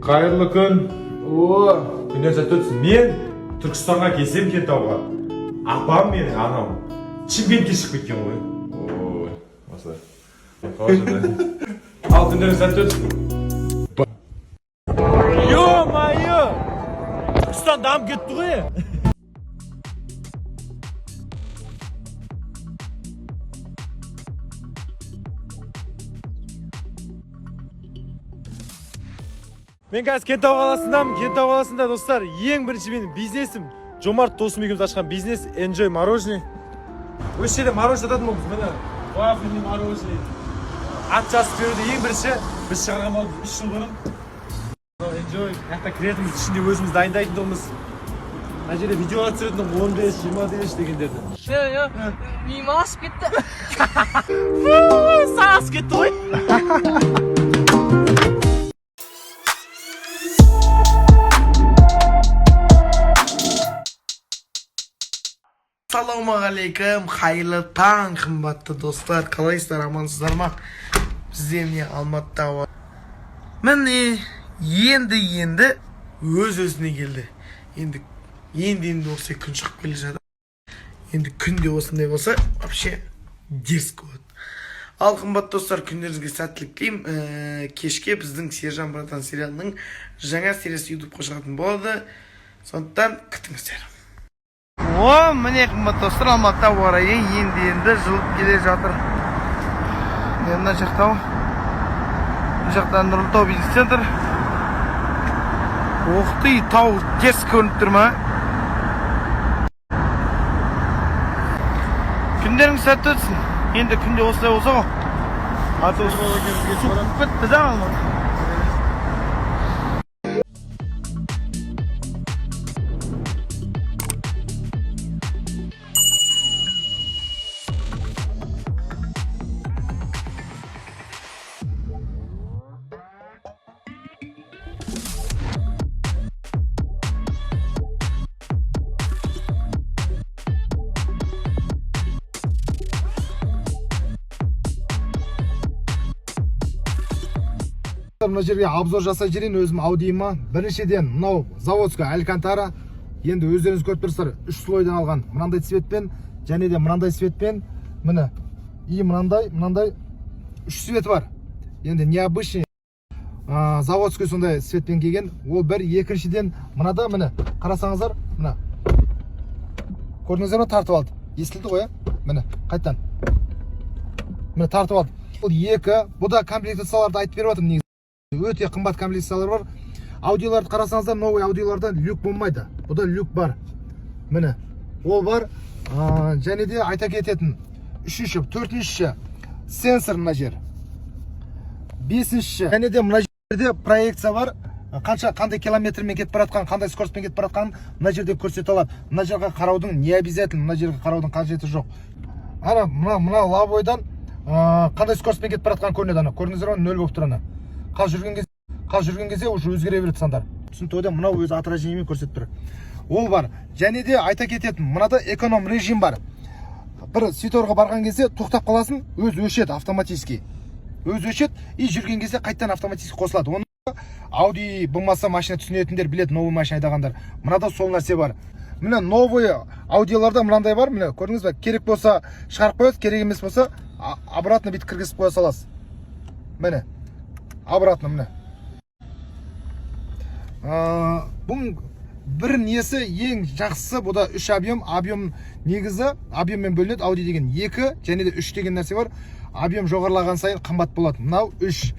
Қайырлы күн! О, күндер сәтті өтсін. Мен Түркістанға келсем, Кентауға, апам, менің анам Шымкентке шығып кеткен ғой. Ой, осылай. Қалай жағдай? Ал күндеріңіз сәтті өтсін. Ё-моё! Түркістан дамып кетті ғой. Мен қазір Кентау қаласындамын. Кентау қаласында, достар, ең бірінші менің бизнесім, Жомарт досым екеуміз ашқан бизнес, Enjoy мороженое. Осы жерде мороженое сататын болдық. Міне, вафельный мороженое. Ат жазып беруді ең бірінші біз шығарған болатынбыз 3 жыл бұрын. Мынау Enjoy. Мына жақта кіретінбіз, ішінде өзіміз дайындайтынбыз. Мына жерде видеоға түсіретінбіз, 15, 25 дегендерді. Йо, йо, миым асып кетті. Сасып кетті ғой. Ассалаумағалейкум, қайырлы таң, қымбатты достар! Қалайсыздар, амансыздар ма? Бізде, міне, Алматыда ауа міне енді енді өз өзіне келді. Енді енді енді осылай күн шығып келе жатыр. Енді күнде осындай болса, вообще дерзко болады. Ал, қымбатты достар, күндеріңізге сәттілік тілеймін. Кешке біздің «Сержан братан» сериалының жаңа сериясы Ютубқа шығатын болады, сондықтан күтіңіздер. О, міне, қымбатты достар, Алматыда ауа райы енді енді жылып келе жатыр. Міне, мына жақта, мына жақта Нұрлытау бизнес центр. Ух ты, тау дерзко көрініп тұр ма? Күндеріңіз сәтті өтсін. Енді күнде осылай болса ғой, а то суып кетті да Алматы. Мына жерге обзор жасай жіберейін өзім Аудиыма. Біріншіден, мынау заводской алькантара. Енді өздеріңіз көріп тұрсыздар, үш слойдан алған. Мынандай цветпен және де мынандай цветпен, міне, и мынандай, мынандай үш цветі бар. Енді необычный, заводской сондай цветпен келген. Ол бір. Екіншіден, мынада, міне, қарасаңыздар, мына көрдіңіздер ма, тартып алды. Естілді ғой, иә? Міне, қайтадан, міне, тартып алды. Бұл екі. Бұл да комплектацияларды айтып беріп жатырмын. Негізі өте қымбат комплектациялар бар. Аудиларды қарасаңыздар, новый Аудиларда люк болмайды, бұда люк бар, міне, ол бар. Және де айта кететін үшінші, төртінші сенсор мына жер, бесінші. Және де мына жерде проекция бар, қанша, қандай километрмен кетіп бара жатқан, қандай скоростьпен кетіп бара жатқанын мына жерде көрсете алады. Мына жерге қараудың не обязательно, мына жерге қараудың қажеті жоқ. Ана мына лобовойдан қандай скоростьпен кетіп бара жатқаны көрінеді. Ана көрдіңіздер ма, нөл болып тұр. Ана қазір жүрген кезде уже өзгере береді сандар, түсінікті ғой. Мынау өзі отражениемен көрсетіп тұр, ол бар. Және де айта кететін, мынада эконом режим бар. Бір светофорға барған кезде тоқтап қаласың, өзі өшеді, автоматически өзі өшеді, и жүрген кезде қайтадан автоматически қосылады. Оны Ауди болмаса машина түсінетіндер біледі, новый машина айдағандар. Мынада сол нәрсе бар. Міне, новый Аудиларда мынандай бар, міне, көрдіңіз ба? Керек болса, шығарып қоясыз, керек емес болса, обратно бүйтіп кіргізіп қоя саласыз. Міне, обратно, міне. Бұның бір несі ең жақсысы, бұда үш объем. Объем негізі объеммен бөлінеді Ауди деген, екі және де үш деген нәрсе бар. Объем жоғарылаған сайын қымбат болады. Мынау үш.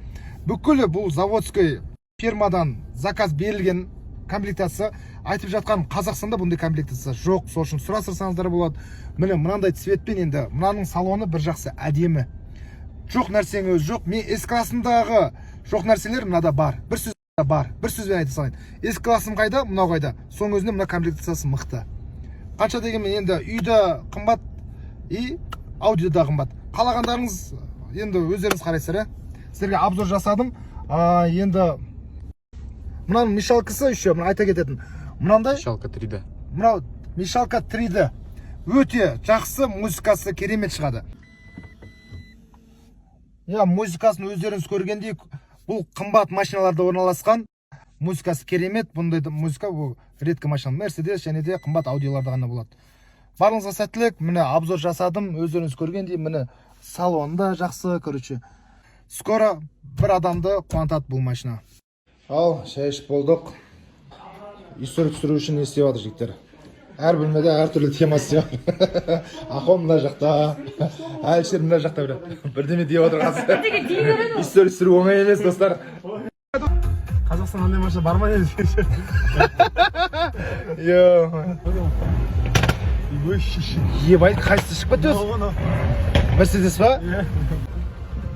Бүкілі бұл заводской, фирмадан заказ берілген комплектация. Айтып жатқан, Қазақстанда бұндай комплектация жоқ, сол үшін сұрастырсаңыздар болады. Міне, мынандай цветпен. Енді мынаның салоны бір жақсы, әдемі. Жоқ нәрсенің өзі жоқ. Мен С классындағы жоқ нәрселер мынада бар. Бір сөз бар, бір сөзбен айта салайын, С классым қайда, мынау қайда? Соның өзінде мына комплектациясы мықты. Қанша дегенмен, енді үйді қымбат и Ауди да қымбат. Қалағандарыңыз енді өздеріңіз қарайсыздар, иә. Сіздерге обзор жасадым. Енді Мынаның мешалкасы еще, мына айта кететін мынандай. Мешалка 3D. Мынау мешалка 3D, өте жақсы, музыкасы керемет шығады. Иә, музыкасын өздеріңіз көргендей, бұл қымбат машиналарда орналасқан. Музыкасы керемет. Бұндай да музыка, бұл редко машина, Мерседес және де қымбат Аудиларда ғана болады. Барлығыңызға сәттілік! Міне, обзор жасадым, өздеріңіз көргендей. Міне, салоны да жақсы. Короче, скоро бір адамды қуантады бұл машина. Ал шай ішіп болдық. История түсіру үшін не істеп жатыр жігіттер? Әр бөлмеде әртүрлі тема істеп жатыр. Ахон мына жақта, Әлішер мына жақта, бірдеме деп жатыр қазір. История түсіру оңай емес, достар. Қазақстан андай машина бар ма не? Йо, ебать, қайсысы шығып кетті өзі? Мерседес па,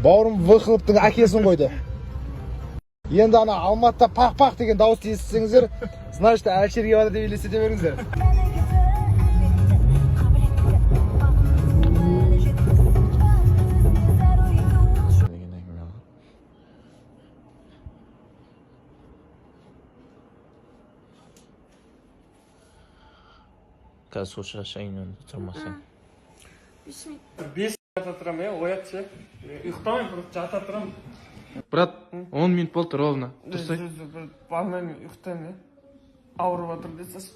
бауырым? Выхлоптың әкесін қойды енді. Ана Алматыда пах пах деген дауысты естісеңіздер, значит, Әлішер келіп жатыр деп елестете беріңіздер. Деген әңгіме ғой. Қазір су шашайын онда, тұрмасаң. 5 жата тұрамын, иә, оят ше. Ұйықтамаймын, просто жата тұрамын. Брат, 10 минут болды ровно. Тұрсай. Бармаймын, ұйықтаймын, иә. Ауырып жатыр десеңші.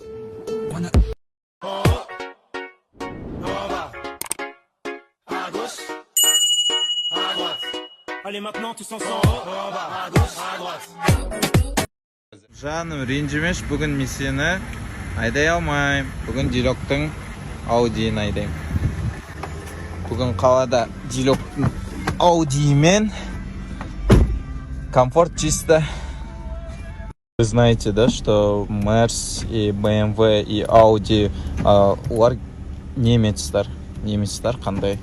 Allez, maintenant tous ensemble. En bas, à gauche, à droite. Жаным, ренжімеш, бүгін мен сені айдай алмаймын. Бүгін Дилоктың Аудиін айдаймын. Бүгін қалада Дилоктың Аудиімен комфорт чисто. Вы знаете, да, что Мерс и BMW и Audi олар немецтар. Немецтар қандай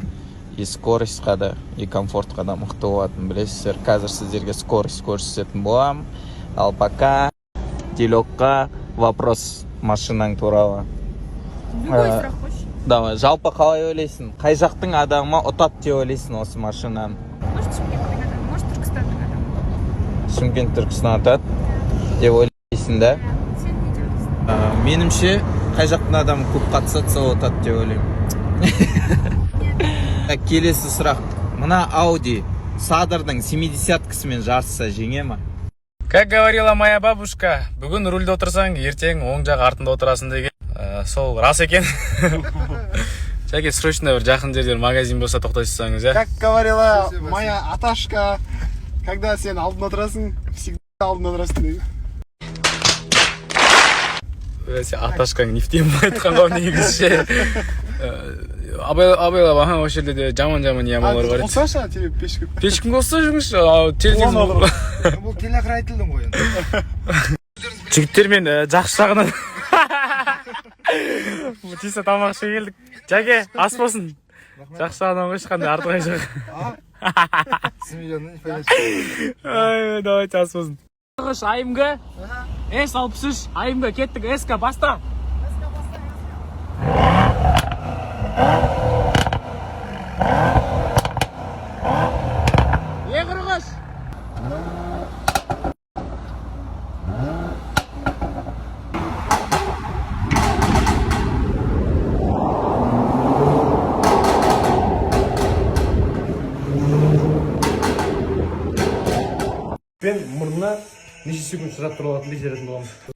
и скоростьқа да, и комфортқа да мықты болатынын білесіздер. Қазір сіздерге скорость көрсететін боламын. Ал пока Дилокқа вопрос машинаң туралы. Любой сұрақ қойшы. Давай, жалпы қалай ойлайсың? Қай жақтың адамы ұтады деп ойлайсың осы машинаны? Может, Шымкенттің адамы, может, Түркістанның адамы. Шымкент, Түркістан ұтады деп ойлайсың да? Сен не деп ойлайсың? Меніңше, қай жақтың адамы көп қатысады, сол ұтады деп ойлаймын. Келесі сұрақ. Мына Audi Садырдың 70-кісімен жарысса, жеңе ма? Как говорила моя бабушка, бүгін рульде отырсаң, ертең оң жақ артында отырасың деген. Сол рас екен. Жәке, срочно бір жақын жерде магазин болса, тоқтай тұрсаңыз, иә. Как говорила моя аташка, когда сен алдында отырасың, всегда алдында отырасың деген. Сен аташкаң нефтем айтқан ғой негізі ше. Абайлап, аха, осы жерде де жаман жаман ямалар бар еді. Қосашы тебе пешка. Пешкім қосса жүріңізші, ал телевизор. Бұл телохранительдің ғой енді. Жігіттер, мен жақсы жағынан чисто тамақ іше келдік. Жәке, ас болсын! Жақсы жағынан ғой, ешқандай артық жоқ. Миллион. Ай, давайте, ас болсын! АМГ С 63 АМГ, кеттік, СК баста! Е, 43. Мен мұрнына неше секунд шыдап тұра алатынын тексеретін боламыз.